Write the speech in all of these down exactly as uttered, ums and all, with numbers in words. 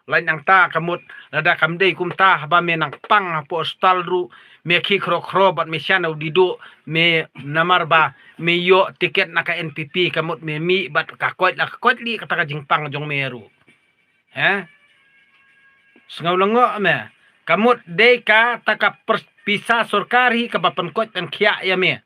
Lait nangta ka mut, lada kam dei kumta haba me nang pang hapoh stall ruh, me khie khro khro bad me shan u diduh, me namar ba me ïoh tiket na ka N P P, ka mut me mih bad ka koit la ka koit lih kata ka jingpang jong me ruh. He? Sngewlyngngoh me. Ka mut dei kata ka pers-, pisa sorkar hi kaba pynkoit pynkhiah ïa me.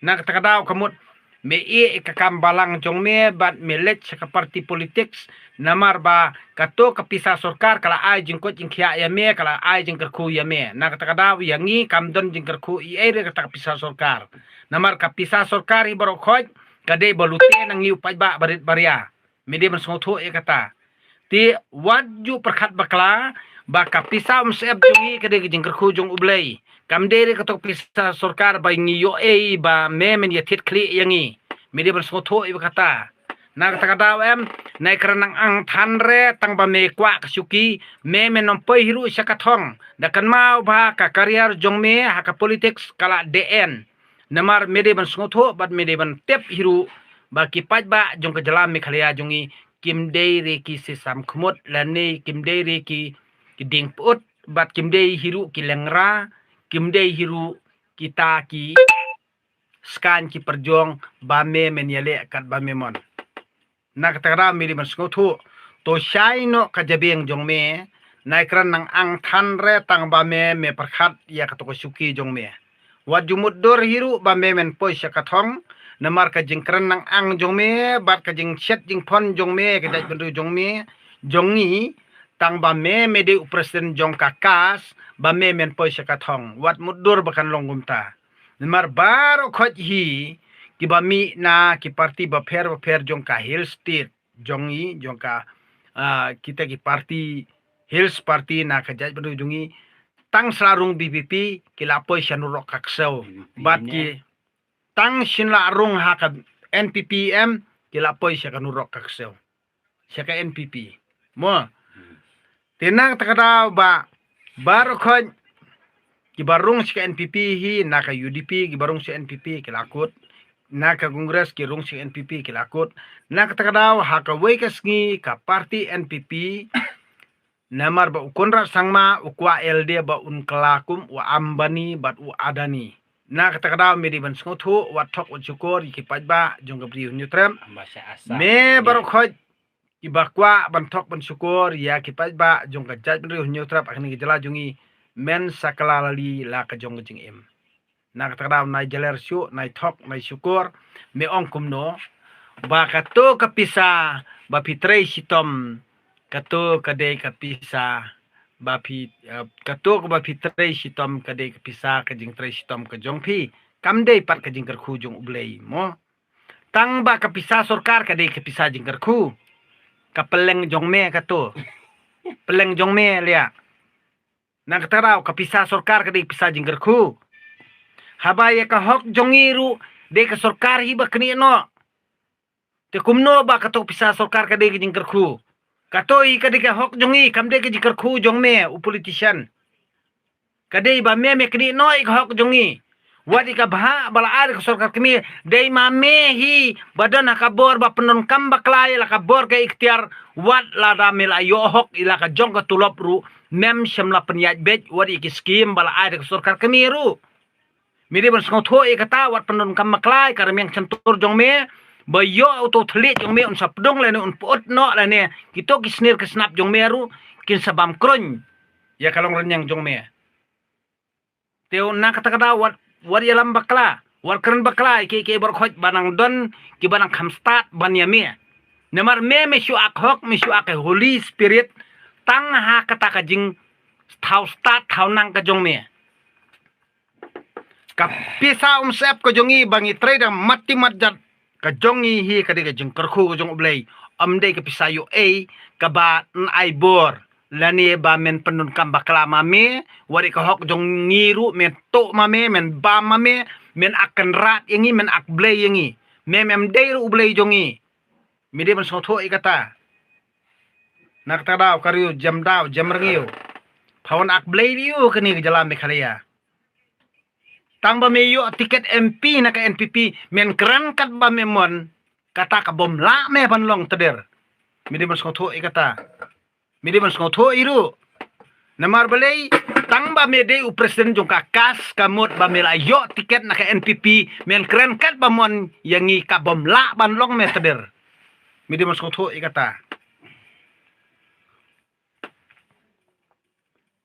Na kata ka daw ka mut me ïeh ïa ka kam balang jong me bad me leit sha ka parti politiks, namar ba kato ka pisa sorkar ka la ai jingkoit jingkhiah ïa me, ka la ai jingkyrkhu ïa me. Na kata ka daw ïa ngi kam don jingkyrkhu ei ei ruh ïa kata ka pisa sorkar. Namar ka pisa sorkar hi baroh khoit ka dei ba lute na ngi u paidbah barit baria. Me dei ban sngewthuh ïa kata. Te wat ju pyrkhat bakla ba ka pisa umsyep jong ngi ka dei ka jingkyrkhu jong U Blei. Kam dei ruh kato ka pisa sorkar ba ngi ïoh ei ba me men ïa thied khlieh ïa ngi. Me dei ban sngewthuh ïa kata. Na kata ka daw em, nai kren nang ang than re tang ba me kwah ka shuki, me men ym poi hi ruh sha ka thong. Da kynmaw ba ka career jong me ha ka politiks ka la dei en. Namar me dei ban sngewthuh bad me dei ban tip hi ruh ba ki paidbah jong ka jylla Meghalaya jong ngi kim dei ruh ki shisam khmut lane kim dei ruh ki, ki dieng pyut bad kim dei hi ruh ki lengra, kim dei hi ruh kita ki skaiñ ki pyrjong ba me men ïaleh kat ba me mon. Na kata ka daw me dei ban sngewthuh. To shai noh ka jabieng jong me, nai kren nang ang than re tang ba me me pyrkhat ïa kato ka shuki jong me. Wat ju mutdur hi ruh ba me men poi sha ka thong, namar ka jingkren nang ang jong me bad ka jingshet jingphon jong me, ka jaitbynriew jong me, jong ngi, tang ba me me dei u president jong ka KAS, ba me men poi sha ka thong. Wat mutdur ba kan long kumta. Namar baroh khoit hi kiba mih na ki parti bapher bapher jong ka Hill State jong ngi, jong ka, ah, kita ki parti, Hills Party na ka jaitbynriew jong ngi, tang sla rung B P P ki la poi sha nurok ka ksew. Bad ki tang shin la rung ha ka N P P em ki la poi sha ka nurok ka ksew. Sha ka N P P. Mo. Te na kata ka daw ba baroh khoit kiba rung sha ka N P P hi, na ka U D P kiba rung sha N P P ki la kut, na ka Congress ki rung sha N P P ki la kut. Na kata ka daw ha kawei ka sngi ka parti N P P, namar ba u Conrad Sangma u kwah ïalade ba un kylla kum u Ambani bad u Adani. Na kata ka daw me dei ban sngewthuh, wat thok wat shukor ïa ki paidbah jong ka Ri Hynñiewtrep. Me baroh khoit kiba kwah ban thok ban shukor ïa ki paidbah jong ka jaitbynriew Hynñiewtrep ha kane ka jylla jong ngi, men sa kylla lali la ka jong ka jingim. Na kata ka daw nai jaler shuh, nai thok, nai shukor. Me ong kumno ba kato ka pisa ba phi trei shitom, kato ka dei ka pisa ba phi, eh, kato ka ba phi trei shitom ka dei ka pisa ka jingtrei shitom ka jong phi. Kam dei pat ka jingkyrkhu jong U Blei mo. Tang ba ka pisa sorkar ka dei ka pisa jingkyrkhu. Ka pylleng jong me kato. Pylleng jong me lia. Na kata ka daw ka pisa sorkar ka dei pisa jingkyrkhu. Haba ïa ka hok jong ngi ruh dei ka sorkar hi ba knieh noh. Te kumno ba kato pisa sorkar ka dei ka jingkyrkhu. Kato hi ka dei ka hok jong ngi, kam dei ka jingkyrkhu jong me u politician. Ka dei ba me me knieh noh ïa ka hok jong ngi. Wat ïa ka bhah ba la ai da ka sorkar kmie, dei ma me hi ba don ha ka bor ba pyndonkam bakla ïa la ka bor ka iktiar, wat lada me la ïoh hok ïa la ka jong ka tulop ruh, mem shym la pynïaid beit wat ïa ki skim ba la ai da ka sorkar kmie ruh. Me dei ban sngewthuh ïa kata, wat pyndonkam bakla ïa ka rmiang shyntur jong me, ba ïoh uto u thylliej jong me un sa pdung lane un pyut noh lane kito ki snier ki snap jong me ruh kin sa bam kruiñ ïa ka longrynïeng jong me. Te na kata ka daw wat, wat ïalam bakla, wat kren bakla ïa ki, ki baroh khoit ba nang don kiba nang kham stad ban ïa me. Namar me me shu ak hok, me shu ak ka Holy Spirit tang ha kata ka jingthaw stad thaw nang ka jong me. Ka pisa umsyep ka jong ngi ba ngi trei da mat ti mat jat ka jong ngi hi ka dei ka jingkyrkhu ka jong U Blei. Ym dei ka pisa ïoh ei kaba yn ai bor lane ba men pyndonkam bakla ma me, wat ïa ka hok jong ngi ruh men tuh ma me, men bam ma me, men ak kynrad ïa ngi, men ak blei ïa ngi. Me mem dei ruh U Blei jong ngi. Me dei ban sngewthuh ïa kata. Na kata daw ka riew jem daw jem rngiew. Pha wan ak blei ïa u kane ka jylla Meghalaya. Tang ba me ïoh tiket M P na ka N P P, men kren kat ba me mon, kata ka bym lah me ban long tder. Me dei ban sngewthuh ïa kata. Me dei ban sngewthuh ïa u. Namar balei, tang ba me dei u president jong ka KAS, ka mut ba me la ïoh tiket na ka NPP, men kren katba mon ïa ngi, ka bym lah ban long me, Tdir. Me dei ban sngewthuh ïa kata.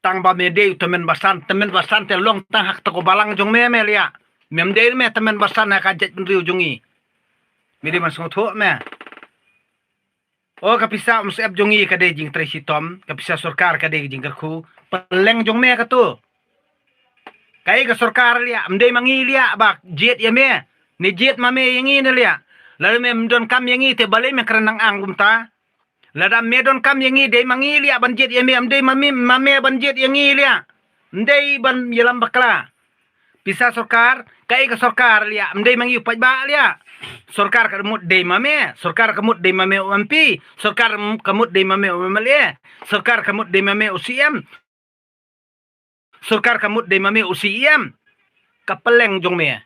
Tang ba me dei u tymmen basan, tymmen basan te long tang ha kata ka balang jong me, me liah. Mem dei me tymmen basan ha ka jaitbynriew jong ngi. Me dei ban sngewthuh me. O, ka pisa umsyep jong ngi ka dei jingtrei shitom, ka pisa sorkar ka dei jingkyrkhu. Pylleng jong me kato. Kaei ka sorkar liah, ym dei ma ngi liah ba jied ïa me. Ne jied ma me ïa ngi ne liah. Lada mem donkam ïa ngi te balei me kren nang-ang kumta. Lada me donkam ïa ngi, dei ma ngi liah ban jied ïa me, ym dei ma me, ma me ban jied ïa ngi liah. Ym dei ban ïalam bakla. Pisa sorkar, kaei ka sorkar liah, ym dei ma ngi u paidbah liah. Sorkar ka mut dei ma me, sorkar ka mut dei ma me u MP, sorkar ka mut dei ma me u MLA, sorkar ka mut dei ma me u CM, sorkar ka mut dei ma me u CEM. Ka pylleng jong me.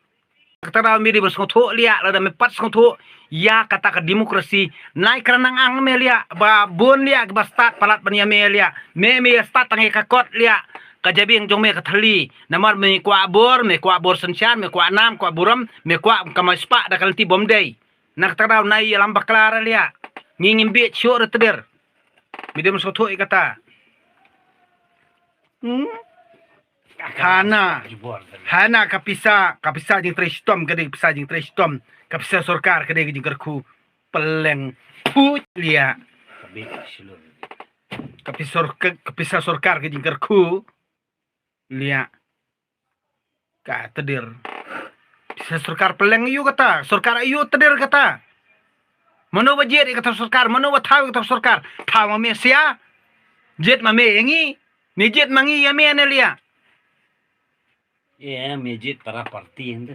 Kata ka daw me dei ban sngewthuh liah, lada me pat sngewthuh ïa kata ka demokrasi, nai kren nang-ang me liah, ba bun liah kiba stad palat ban ïa me liah. Me, me ïa stad tang ïa ka kot liah. Ka jabieng jong me ka thylli. Namar me kwah bor, me kwah bor synshar, me kwah nam, kwah burom, me kwah kamai spah da ka lynti bym dei. Na kata ka daw nai ïalam bakla re liah. Ngi ngim bieit shuh re, Tdir. Me dei ban sngewthuh ïa kata. Hmm? Hana. Hana ka pisa, ka pisa jingtrei shitom, ka dei pisa jingtrei shitom. Ka pisa sorkar ka dei ka jingkyrkhu. Pylleng. Phuh liah. Ka pisa sor-, ka, ka pisa sorkar ka jingkyrkhu. Liah. Ka Tdir. Pisa sorkar pylleng ïa u kata, sorkar ïa u Tdir kata. Mano ba jied ïa kata sorkar, mano ba thaw ïa kata sorkar. Thaw ma me sia. Jied ma me ïa ngi. Ne jied ma ngi ïa me ne liah. Ïa me jied para parti ynda.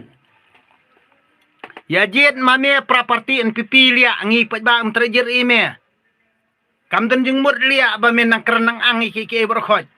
Ïa jied ma me para parti NPP liah, ngi paidbah ym trei jied ïa me. Kam don jingmut liah ba me nang kren nang-ang ïa kiei kiei baroh khoit.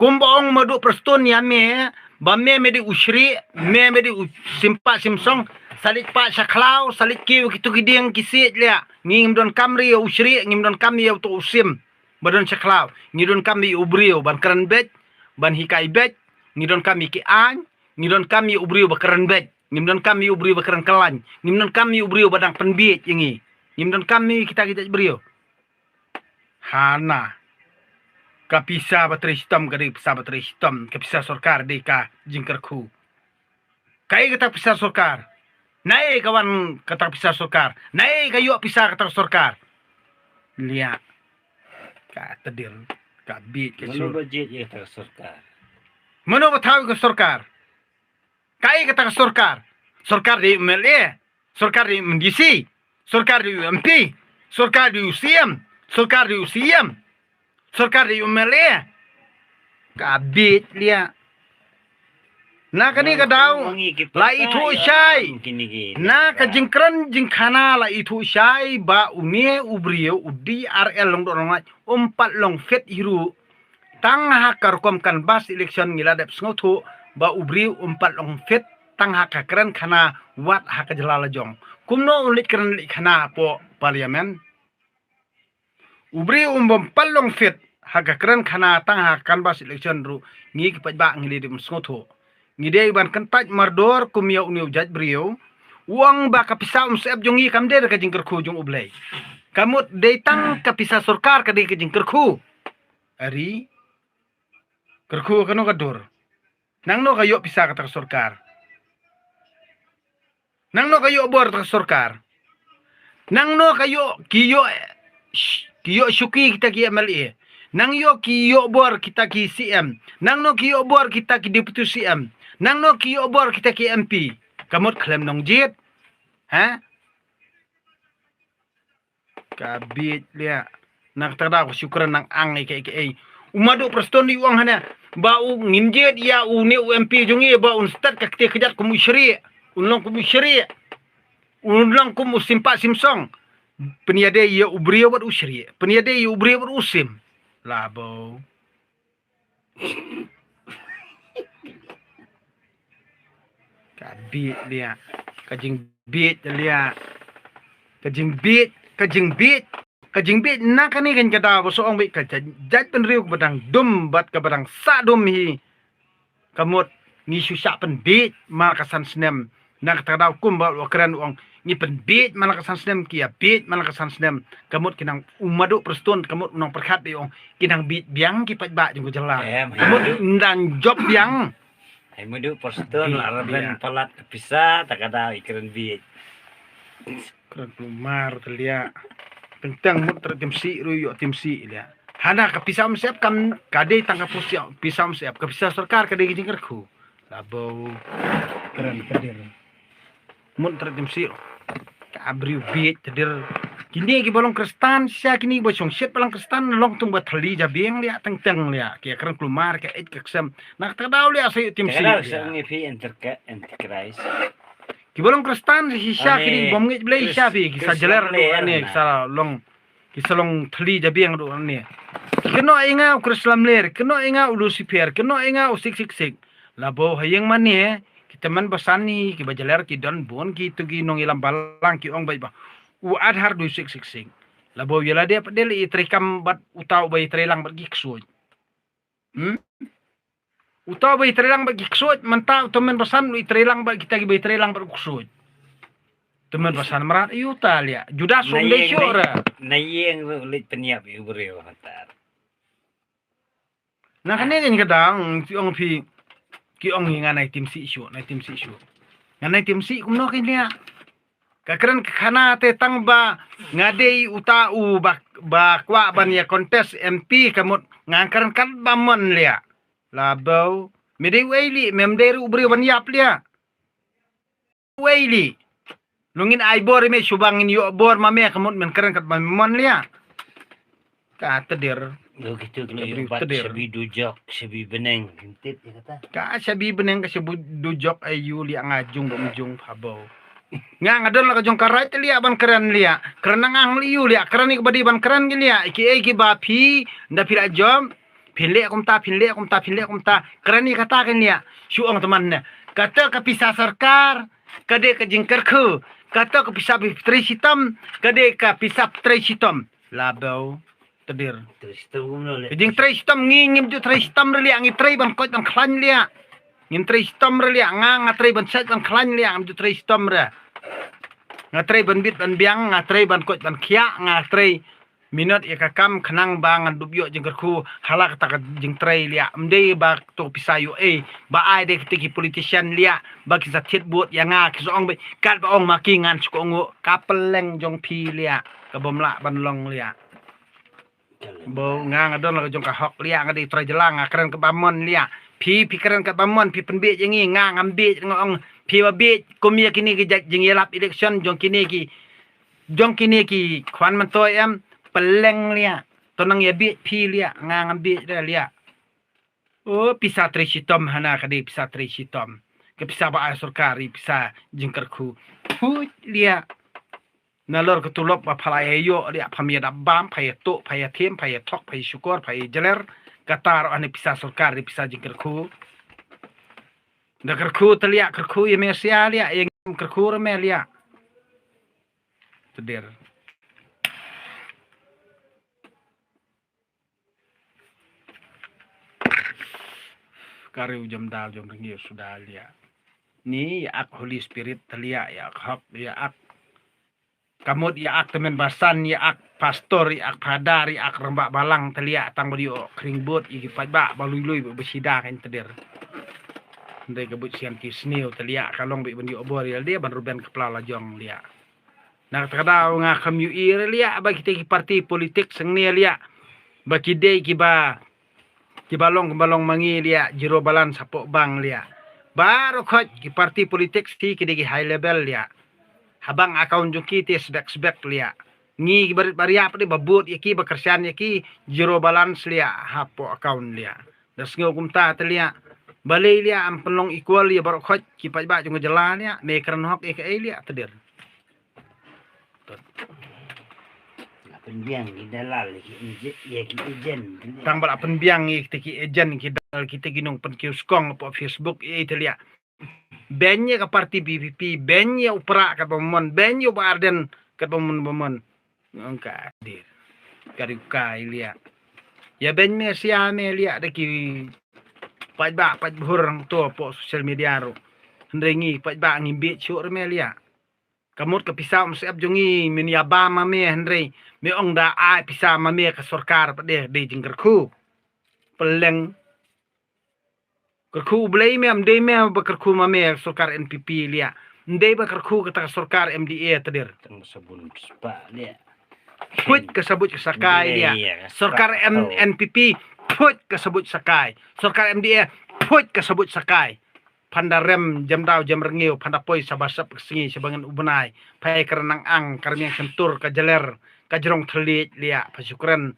Kumba ong Madu Prestone ïa me, ba me me dei u shrieh, me me dei u sim pah sim song, sa leit pah sha khlaw, sa leit kiew kito ki dieng ki siej liah. Ngi ngim donkam re ïa u shrieh, ngim donkam ïa uto u sim ba don sha khlaw. Ngi donkam ïa u briew ban kren beit, ban hikai beit, ngi donkam ïa ki aiñ, ngi donkam ïa u briew ba kren beit, ngim donkam ïa u briew ba kren kyllain, ngim donkam ïa u briew ba dang pynbieit ïa ngi. Ngim donkam ïa kita ki jait briew. Hana. Ka pisa ba trei shitom ka dei pisa ba trei shitom, ka pisa sorkar dei ka jingkyrkhu. Kaei kata pisa sorkar? Naei ka wan kata pisa sorkar? Naei ka ïoh pisa kata sorkar? Liah. Ka Tdir, ka bieit ka sur. Mano ba jied ïa kata sorkar? Mano ba thaw ïa ka sorkar? Kaei kata ka sorkar? Sorkar dei u MLA, sorkar dei u MDC, sorkar dei u MP, sorkar dei u CM, sorkar dei u CEM, sorkar dei u MLA. Ka bieit liah. Na kane ka daw la ithuh shai. Na ka jingkren jingkhana la ithuh shai ba une u briew u D R L Lyngdoh Nonglait um pat long fit hi ruh. Tang ha ka rukom canvass election ngi la dep sngewthuh ba u briew um pat long fit tang ha ka kren khana wat ha ka jylla la jong. Kumno un leit kren leit khana hapoh parliament? U briew um bym pat long fit ha ka kren khana tang ha ka canvass election ruh, ngi ki paidbah ngi la dep sngewthuh. Ngi dei ban kyntait mardor kum ïa une u jait briew. U ong ba ka pisa umsyep jong ngi kam dei ka jingkyrkhu jong U Blei. Ka mut dei tang ka pisa sorkar ka dei ka jingkyrkhu. Ari. Kyrkhu kano ka dur? Nangno ka ïoh pisa kata ka sorkar? Nangno ka ïoh bor kata ka sorkar? Nangno ka ïoh, ki ïoh, sh-, ki ïoh shuki kita ki MLA? Nang ïoh ki ïoh bor kita ki CM? Nangno ki ïoh bor kita ki deputy CM? Nangno ki ïoh bor kita ki MP? Ka mut khlem nongjied. Ha? Ka bieit liah. Na kata ka daw ka shu kren nang-ang ïa kiei kiei. U Madu Prestone u ong hana ba u ngim jied ïa une u MP jong ngi ba un stet ka kti kjat kum u shrieh. Un long kum u shrieh. Un long kum u sim pah sim song. Pynïadei ïa u briew bad u shrieh. Pynïadei ïa u briew bad u sim. Labo. Ka bieit liah. Ka jingbieit liah. Ka jingbieit, ka jingbieit. Ka jingbieit na kane ka jingkata ba shu ong beit ka jait, jait bynriew kaba dang dum bad kaba dang sah dum hi. Ka mut ngi shu shah pynbieit man la ka san snem. Na kata ka daw kumba u kren u ong ngi pynbieit man la ka san snem, ki ïa bieit man la ka san snem. Ka mut ki nang, u Madu Prestone ka mut u nongpyrkhat beit u ong ki nang bieit biang ki paidbah jong ka jylla. Em, ka mut em. Nang jop biang. Ai Madu Prestone la, bieit, rben bieit. Palat ka pisa, ta ka daw i kren bieit. Kren kulmar te liah. Teng teng mut tyrek tim sih ruh ïoh tim sih liah. Hana ka pisa um sep kam ka dei tang ka pus ïoh pisa um sep, ka pisa sorkar ka dei ka jingkyrkhu. Labo kren ka dei. Mut tyrek tim sih ruh. Ka briew bieit te dei. Kine kiba long Khristan, shisha kine kiba shong shit ba long Khristan, long tung ba thylli jabieng liah, teng teng liah. Ki kren kulmar ka eit ka ksem. Na kata ka daw liah sa ïoh tim sih. Kata ka daw sa liah. Ngi phi enter ka antichrist. Kiba long Khristan shisha kine, bym ngeit Blei shisha phi, ki sa jeler ruh ne, ki sa long, ki sa long thylli jabieng ruh ne. Kynnoh ïa nga u Khristan lamler, kynnoh ïa nga u Lucifer, kynnoh ïa nga u six six six. Labo ha ïing mane, ki tymmen basan hi, kiba jeler ki don bun, ki tu ki nongïalam balang ki ong beit ba u Aadhaar dei u six six six. Labo ïa lade pat de leh i treikam bad uta uba i treilang bad ki ksuid. Hmm? Uta uba i treilang bad ki ksuid, mynta u tymmen basan u i treilang bad kita kiba i treilang bad u ksuid. Tymmen basan mrad ïa uta liah. Judas um dei shuh re. Na ïing ruh leit pynïap ïa u briew hatar. Na kane ka jingkata ki ong phi, ki ong hi nga nai tim sih shuh, nai tim sih shuh. Nga nai tim sih kumno ki liah. Ka kren ka khana te tang ba nga dei uta u ba, ba kwah ban ïa contest M P ka mut nga kren katba mon liah. Labo me dei uei liah, mem dei ruh u briew ban ïap liah. Uei liah. Long ngin ai bor ïa me, shu ba ngin ïoh bor ma me ka mut men kren katba mon liah. Ka teder. Lo kitu klo ïoh bat shabi dujok, shabi bneng. Ka shabi bneng, ka shabi dujok, ayu liah nga jung ba mjung phabo. Nga nga don la ka jong ka right liah ban kren liah. Kren nang ang liu liah, kren ïa kiba dei ban kren ki liah. Ki ei kiba phi, nda phi la jom. Phin leh kumta, phin leh kumta, phin leh kumta. Kren ïa kata kin liah. Shu ong teman ne. Kata ka pisa sorkar, ka dei ka jingkyrkhu. Kata ka pisa phi trei shitom, ka dei ka pisa trei shitom. Labo. Teder. Trei shitom kumno leh? Ka jingtrei shitom ngi ngim ju trei shitom re liah, ngi trei ban koit ban khlaiñ liah. Ngim trei shitom re liah, nga nga trei ban sait ban khlaiñ liah, ngim ju trei shitom re. Nga trei ban bit ban biang, nga trei ban koit ban khiah, nga trei minot ïa ka kam khnang ba ngan dup ïoh jingkyrkhu ha la kata ka jingtrei liah. Ym dei ba to pisa ïoh ei ba ai dei kita ki politician liah ba ki sa thied vote ïa nga, ki sa ong beit katba ong ma ki ngan shu kohnguh. Ka pylleng jong phi liah, ka bym lah ban long liah. Bo nga nga don la ka jong ka hok liah, nga dei trai jylla, nga kren katba mon liah. Phi phi kren katba mon, phi pynbieit ïa ngi, nga ngam bieit, nga ong phi ba bieit kum ïa kine ki jait jingïalap election jong kine ki, jong kine ki khwan myntoi em, pylleng liah. To nang ïa bieit phi liah, nga ngam bieit re liah. O pisa trei shitom, hana ka dei pisa trei shitom. Ka pisa ba ai sorkar, i pisa jingkyrkhu. Phuit liah. Nalor ka tulop ba pha la ïa ïoh liah, pham ïa dap bam, pha ïa tuh, pha ïa thiem, pha ïa thok, pha ïa shukor, pha ïa jler. Kata ruh hane pisa sorkar, pisa jingkyrkhu. Da kyrkhu te liah, kyrkhu ïa me sia liah, ïa ngim kyrkhu re me liah. Teder. Ka riew jam dal jam ringi suda liah. Ni ïa ak Holy Spirit te liah, ïa ak hok, ïa ak kamut, ïa ak tymmen basan, ïa ak pastor, ïa ak phadar, ïa ak rangbah balang te liah, tang ba dei ïoh khring bud ïa ki paidbah ba lui lui ba sida kan teder. Ndei ka bud sian ki sniew te liah, ka long bad ban ïoh bor ïa lade ban ruben kepala la jong liah. Na kata ka daw nga kham ïohi re liah ba kita ki parti politik seng ne liah ba ki dei kiba, kiba long, kiba long ma ngi liah, zero balance hapoh bank liah. Baroh khoit ki parti politik shi ki dei ki high level liah. Ha bank account jong ki te sbek sbek liah. Ngi kiba rit ba riap dei ba bud ïa ki, ba kyrshan ïa ki, zero balance liah hapoh account liah. Da sngew kumta te liah. Balei liah ym pynlong equal ïa baroh khoit ki paidbah jong ka jylla liah. Me kren hok ïa kaei liah teder. Pynbiang ki dalal ki ejen, ïa ki ejen. Tang ba la pynbiang ïa kita ki ejen ki dalal kita ki nongpynkiew skong hapoh Facebook ïa te liah. Beiñ ïa ka parti B P P, beiñ ïa u Prah katba mon, beiñ ïa u Bah Ardent katba mon ba mon. Ngong ka dir. Ka riewkai liah. Ïa beiñ me sia me liah da ki paidbah paidbhur hangto hapoh social media ruh. Hynrei ngi paidbah ngim bieit shuh re me liah. Ka mut ka pisa umsyep jong ngi men ïa bam ma me, hynrei me ong da ai pisa ma me ka sorkar pat de, dei jingkyrkhu. Pylleng. Kyrkhu U Blei me, ym dei me ba kyrkhu ma me sorkar N P P liah. Ym dei ba kyrkhu kata ka sorkar M D A, Tadir. Tang sabun spah liah. Phuit ka sabuit ka sakai liah. Sorkar M-, N P P, phuit ka sabuit sakai. Sorkar M D A, phuit ka sabuit sakai. Phan da rem jem daw jem rngiew, phan da poi sha ba sep ka sngi sha ba ngin u bnai. Pha ïa kren nang ang, ka rmiang kyntur, ka jler, ka jrong thylliej liah, pha shu kren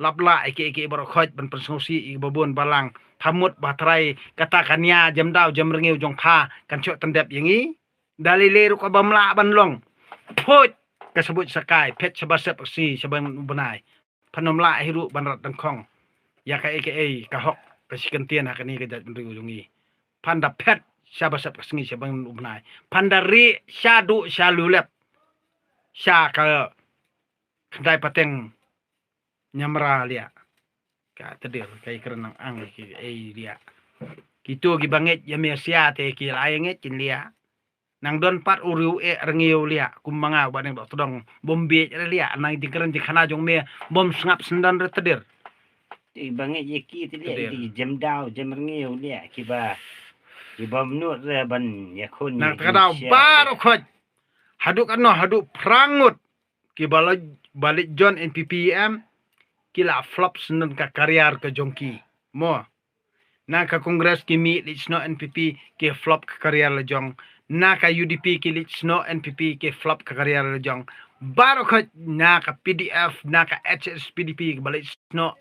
lap lah ïa kiei kiei baroh khoit ban pynsngewsih ïa kiba bun balang. Pha mut ba trai kata ka nia jem daw jem rngiew jong pha kan shu tyndep ïa ngi. Da lei lei ruh kaba mlah ban long. Phuit ka sabuit sakai, phet sha ba sep ka sngi sha ba ngin u bnai. Phan ym lah hi ruh ban rat dyngkhong ïa kaei kaei ka hok ka shi kyntien ha kane ka jaitbynriew jong ngi. Phan da phet sha ba sep ka sngi sha ba ngin u bnai. Phan da rieh sha duh sha lulep sha ka khyndai pateng ñiamra liah. Ka Tadir, ka ïa kren nang ang ki ei liah. Kito kiba ngeit ïa me sia te ki la ïa ngeit kin liah. Nang don pat u riew eh rngiew liah, kum ma nga Bah Neng Dohtdong, bym bieit re liah, nang jingkren jingkhana jong me bym sngap syndon re Tadir. Te ba ngeit ïa ki te liah, Tadir, ki jem daw jem rngiew liah, kiba, kiba mut re ban ïakhun. Nang ïa ka daw jingshare baroh khoit. Haduh katno, haduh phra ngut kiba leit, ba leit join N P P em, ki la flop syndon ka career ka jong ki. Mo. Na ka Congress ki mih leit snoh N P P, ki flop ka career la jong. Na ka U D P ki leit snoh N P P, ki flop ka career la jong. Baroh khoit, na ka P D F, na ka H S P D P kiba leit snoh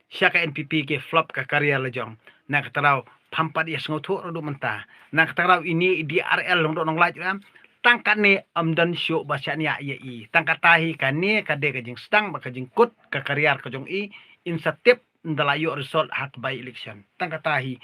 sha ka N P P, ki flop ka career la jong. Na kata ka daw pham pat ïa sngewthuh ruh mynta. Na kata ka daw ine i D R L long doh nonglait ruh em. Tang kane ym don shuh ba shaniah ïa i. Tang kata hi kane ka dei ka jingsdang bad ka jingkut ka career ka jong i. In sa tip ynda la ïoh result ha ka by election. Tang kata hi.